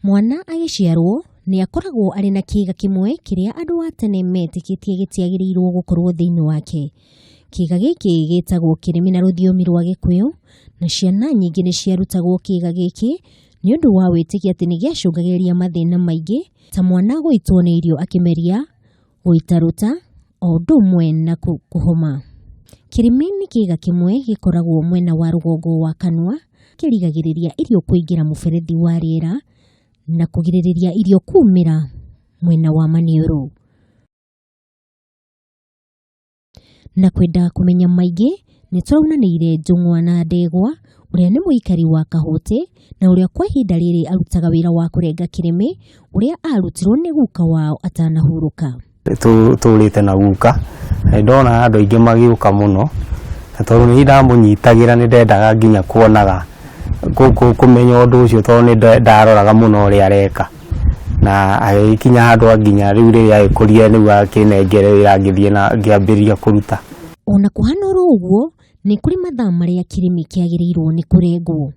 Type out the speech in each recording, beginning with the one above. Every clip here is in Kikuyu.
Mwana agĩciarwo nĩ akoragwo arĩ na kĩĩga kĩmwe kĩrĩa andũ a tene metĩkĩtie gĩtiagĩrĩirwo gũkorwo thĩinĩ wake. Kĩĩga gĩkĩ gĩtagwo kĩrĩmĩ na rũthiomi rwa Gĩkũyũ, na ciana nyingĩ nĩ ciarutagwo kĩĩga gĩkĩ nĩ ũndũ wa wĩtĩkio atĩ nĩ gĩacũngagĩrĩria mathĩna maingĩ ta mwana gũitwo nĩ irio akĩmeria, gũitaruta, o ũndũ ũmwe na kũhoma. Kĩrĩmĩ nĩ kĩĩga kĩmwe gĩkoragwo mwena wa rũgongo wa kanua, kĩrigagĩrĩria irio kũingĩra mũberethi wa rĩera na kũgirĩrĩria irio kumĩra mwena wa maniũrũ. Na kwenda kũmenya maingĩ nĩ tũraunanĩire Njũng'wa na Ndegwa ũrĩa nĩ mũikari wa Kahũtĩ na ũrĩa kwa ihinda rĩrĩ arutaga wĩra wa kũrenga kĩrĩmĩ ũrĩa arutirwo nĩ guka wao atanahurũka. Tũrĩte na guka na ndona andũ aingĩ magĩũka mũno, na tondũ nĩ ndamũnyitagĩra nĩ ndendaga nginya kuonaga kũmenya ũndũ ũcio tondũ nĩ ndaroraga mũno ũrĩa areka, na agĩkinya handũ nginya rĩu rĩrĩa agĩkũrire rĩu akĩnengere wĩra ngĩthiĩ na ngĩambĩrĩria kũruta. Ona kũhana oro ũguo nĩ kũrĩ mathaa marĩa kĩrĩmĩ kĩagĩrĩirwo nĩ kũrengwo.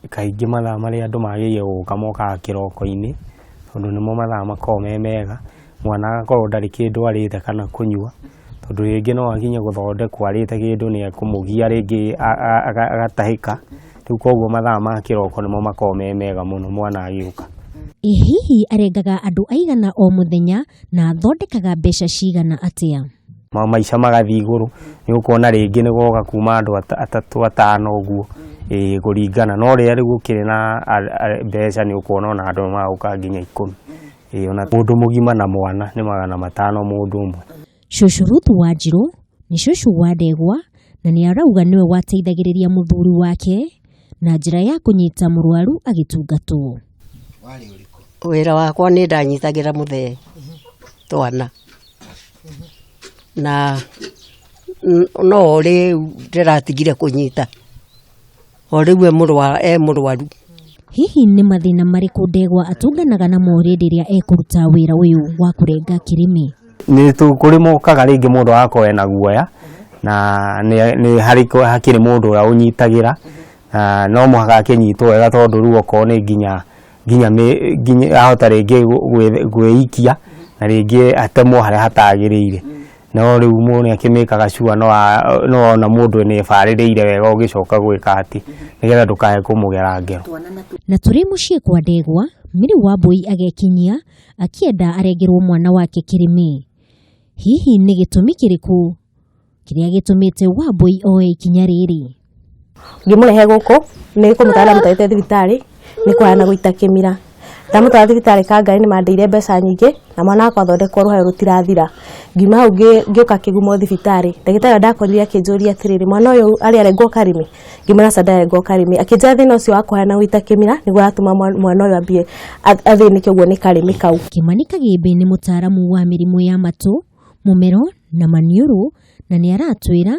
Kaingĩ mathaa marĩa andũ magĩrĩire gũka mokaga kĩroko-inĩ, tondũ nĩmo mathaa makoragwo me mega, mwana agakorwo ndarĩ kĩndũ arĩte kana kũnyua, tondũ rĩngĩ no akinye gũthondekwo arĩte kĩndũ nĩ ekũmũgia rĩngĩ agatahĩka, rĩu koguo mathaa ma kĩroko nĩmo makoragwo me mega mũno mwana agĩũka. Ĩ hihi arengaga andũ aigana o mũthenya na athondekaga mbeca cigana atĩa? Maica magathiĩ igũrũ, nĩ ũkuona rĩngĩ nĩ goka kuma andũ atatũ atano ũguo, ĩĩ kũringana, no rĩrĩa rĩu gũkĩrĩ na mbeca nĩ ũkuona ona andũ nĩ magũka nginya 10, ĩĩ ona mũndũ mũgima na mwana nĩ 500 mũndũ ũmwe. Cũcũ Ruth Wanjirũ nĩ cũcũ wa Ndegwa na nĩ arauga nĩwe wateithagĩrĩria mũthuri wake na njĩra ya kũnyita mũrwaru agĩtungatwo. Wĩra wakwa nĩ ndanyitagĩra mũthee twana na no rĩu ndĩratigire kũnyita o rĩu e mũrwaru. Hihi nĩ mathĩna marĩkũ Ndegwa atũnganaga namo hĩndĩ ĩrĩa ekũruta wĩra ũyũ wa kũrenga kĩrĩmĩ? Nĩ kũrĩ mokaga rĩngĩ mũndũ agakorwo ena guoya na nĩ harĩ hakĩrĩ mũndũ ũrĩa ũnyitagĩra, na no mũhaka akĩnyitwo wega tondũ rĩu okorwo nĩ nginya ahota rĩngĩ gwĩikia na rĩngĩ atemwo harĩa hatagĩrĩire, no rĩu mũndũ nĩ akĩmĩkaga sure no ona mũndũ nĩ ebarĩrĩire wega ũgĩcoka gwĩka atĩ nĩgetha ndũkae kũmũgera ngero. Na tũrĩ mũciĩ kwa Ndegwa, Mary Wambui agekinyia akĩenda arengerwo mwana wake kĩrĩmĩ. Hihi nĩ gĩtũmi kĩrĩkũ kĩrĩa gĩtũmĩte Wambui oe ikinya rĩrĩ? Ngĩmũrehe gũkũ nĩ kũmũtwara ndamũtwarĩte thibitarĩ nĩ kũhana gũita kĩmira. Ndamũtwara thibitarĩ Kangarĩ nĩ mandeire mbeca nyingĩ na mwana wakwa athondekwo rũhayo rũtirathira. Ngiuma hau ngĩũka Kĩgumo thibitarĩ, ndagĩtarĩ ũrĩa ndakorire akĩnjũria atĩrĩrĩ, mwana ũyũ arĩ arengwo karĩmĩ? Ngĩmwĩra aca ndarengwo karĩmĩ. Akĩnjĩra thĩna ũcio wa kũhana gũita kĩmira nĩguo ũratũma mwana ũyũ ambie athĩnĩke ũguo nĩ karĩmĩ kau. Kĩmani Kagĩmbĩ nĩ mũtaaramu wa mĩrimũ ya matũ, mũmero na maniũrũ na nĩ aratwĩra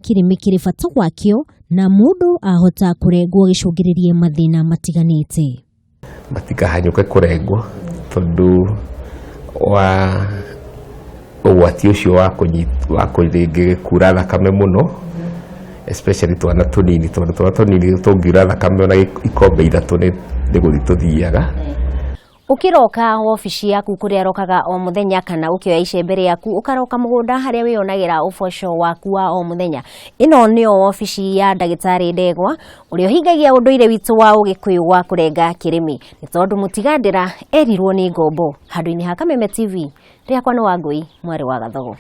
kĩrĩmĩ kĩrĩ bata wakĩo na mũndũ ahota kũrengwo gĩcũngĩrĩrie mathĩna matiganĩte. Matikahanyũke kũrengwo tondũ wa ũgwati ũcio wa wa rĩngĩ kura thakame mũno, especially twana tũnini, tondũ twana tũnini tũngiura thakame ona ikombe 3 nĩ gũthiĩ tũthiaga. Ũkĩroka wabici yaku kũrĩa rokaga o mũthenya kana ũkĩoya icembe rĩaku ũkaroka mũgũnda harĩa wĩyonagĩra ũboco waku wa o mũthenya. Ĩno nĩyo wabici ya ndagĩtarĩ Ndegwa ũrĩa ũhingagia ũndũire witũ wa Ũgĩkũyũ wa kũrenga kĩrĩmĩ. Nĩ tondũ mũtigandĩra erirwo nĩ ngombo. Handũ-inĩ ha Kameme TV, rĩakwa nĩ Wangũi mwarĩ wa Gathogo.